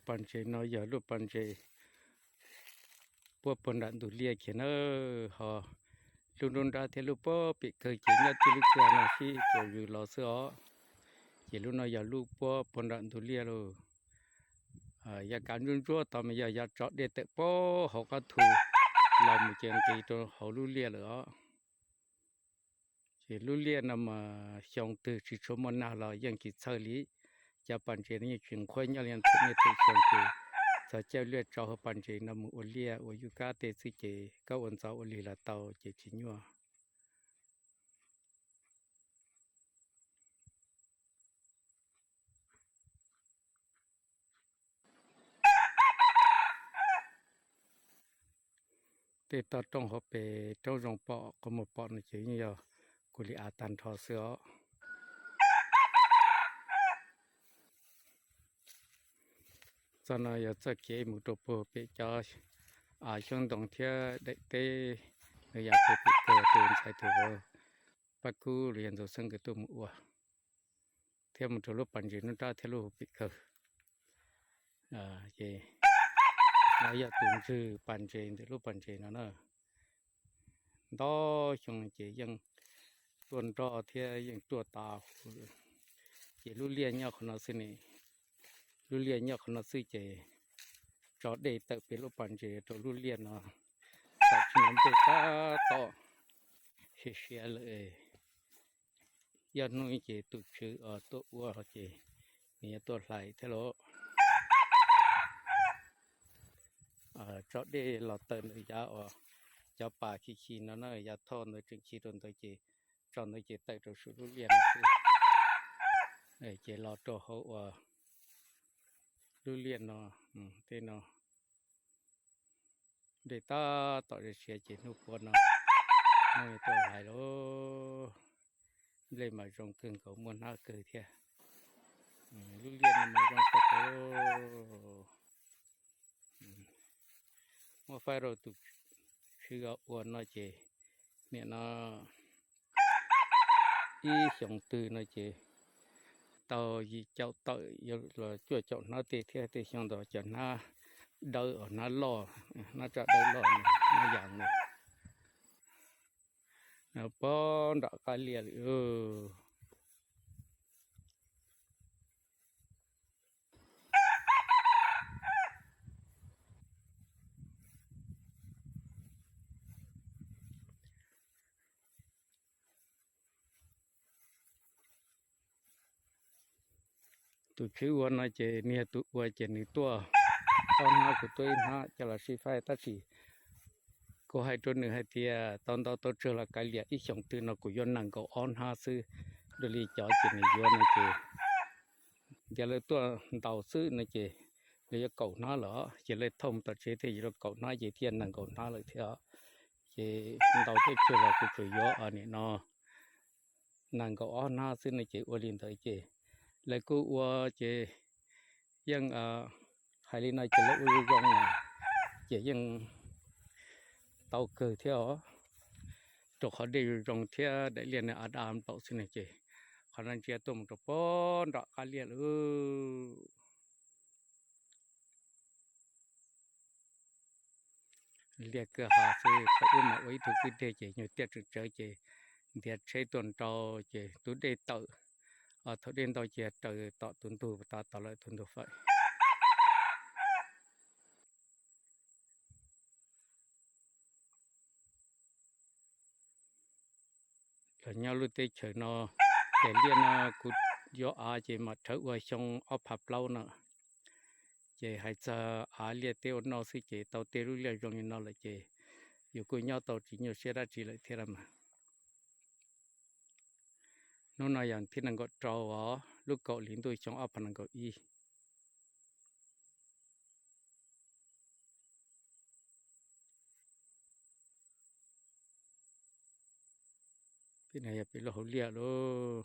pas ntses no yog lub pas ntses puab puag nram ntug liaj kiag na, ho lub nruab nrab thiab lub puag pem kawg ces nyob tib lub kwj ha no sib tsuas zws los xwb os. Ces lub no yog lub puab puag nram ntug liaj lauj. Yav kav ntsuab ntsuab tod mas yog yav tso dej tawm puag hauv qab thu los mus ces nqis rau hauv lub liaj lawm os. Ces lub liaj no mas xyoo twg tsis tshua muaj nag los yeej tsis txhawj li. Cov pas ntses no yeej tsis nqhuab nyob li, thaum niaj thaum xyoo ces txog caij liaj tso hauv pas ntses no mus ua liaj ua yuj kab tej xwb ces koj ua ntxov ua lig los tau ces tsis nyuaj. Tej toj roob hauv pes roob zoo pom qhov muag pom no ces yeej yog kuv li av tag nrho xwb os. Txoj no yog txoj kev mus rau puag pem cov av xyoob ntoo thiab daim teb, nws yog puag pem kawg tus ntxhais tus vauv Paj Kub los yog Ntxoov Xeeb nkawd tuaj mus ua, thiab mus rau lub pas ntses nruab nrab thiab lub pem kawg. Ces no yog tus ntswg pas ntses ntawm lub pas ntses no na. Ntau xyoo ces yeej tuaj nroj thiab yeej tuaj tas huv. Ces lub liaj nyob qhov no xwb ne, lub liaj nyob qhov no xwb ces tso dej tawm pem lub pas ntses rau lub liaj no, tam sim no ntuj tab tom siav siav lawm. Yog hnub ces tus tswv uas tuaj ua ces nws yuav tuaj hlais thiab lauj. Tso dej los tawm ntawm yav uas cov pas khi khi no na, yav thoj ntawd tseem khi rau ntawd ces tso ntawd ces tawm rau saum lub liaj no xwb. Ces los rau hauv uas lub liaj no, tej no dej tab tom siav ces hnub puab no hnub tuaj hlais lauj. Nplej mas zoo kawg nkaus muaj hnab kawg thiab. Lub liaj no mas zoo kawg. Muab faib rau tus tswv ua no ces nim no ib xyoos twg no ces tau yim caum tawm los cuaj caum hnab tej thiab, tej xyoo ntawd cov hnab dawb, hnab loj, hnab tsaj dawb loj, hnab yas ntawd. Puag nram qab liaj lawm. Tus tswv ua no ces nws yog tus ua ces nws tuaj ob hnab kuv tuaj ib hnab coj los sib faib, tab sis kuv hais rau nws hais tias tau ntau tau tsawg los kav liam, ib xyoos twg no kuv yuav nees nkaum ob hnab xwb. Dua li cov ces nws yuav no ces ntiav lawv tuaj ntaus xwb no ces lawv yuav kaum hnab lawm, ces lawv thauj mus tom tsev thiaj yuav kaum hnab ces thiaj nees nkaum hnab lawm thiab. Ces ntau thiab tsawg los kuv tsuas yuav nim no nees nkaum ob hnab xwb no ces ua li ntawd ces lawv kuj ua ces yeej hais li no ces lawv ua zoo zoo ces yeej tau kawg thiab os. Rau qhov dej zoo zoo thiab daim liaj nws av daj nplaum xwb no ces qhov no ntsia tuaj mus rau puag nram qab liaj lawm. Liaj kawg ha xwb, qhov wb mas ua ib tug kwj deg ces nyuag tiaj tseem tsawv ces ntiav tsheb tuaj nrau ces tus dej tawm, thaum dej ntau ces raws tom tus ntug tas tod lawm tus ntug fawm. Los nyob lub teb chaws no, daim liaj no kuv yuav av ces mam rhawv ua xyoo ob phav plaub no. Ces hais txog av liaj teb ua noj xwb ces tau tej lub liaj zoo li no lawm ces yus kuj nyob tau tsis nyuaj siab dab tsi lawm thiab los mas. Hnub no yog thib nees nkaum rau os, lub kaum hli ntuj xyoo ob phav nees nkaum ib. Pem no yog pem lub hauv liaj lauj.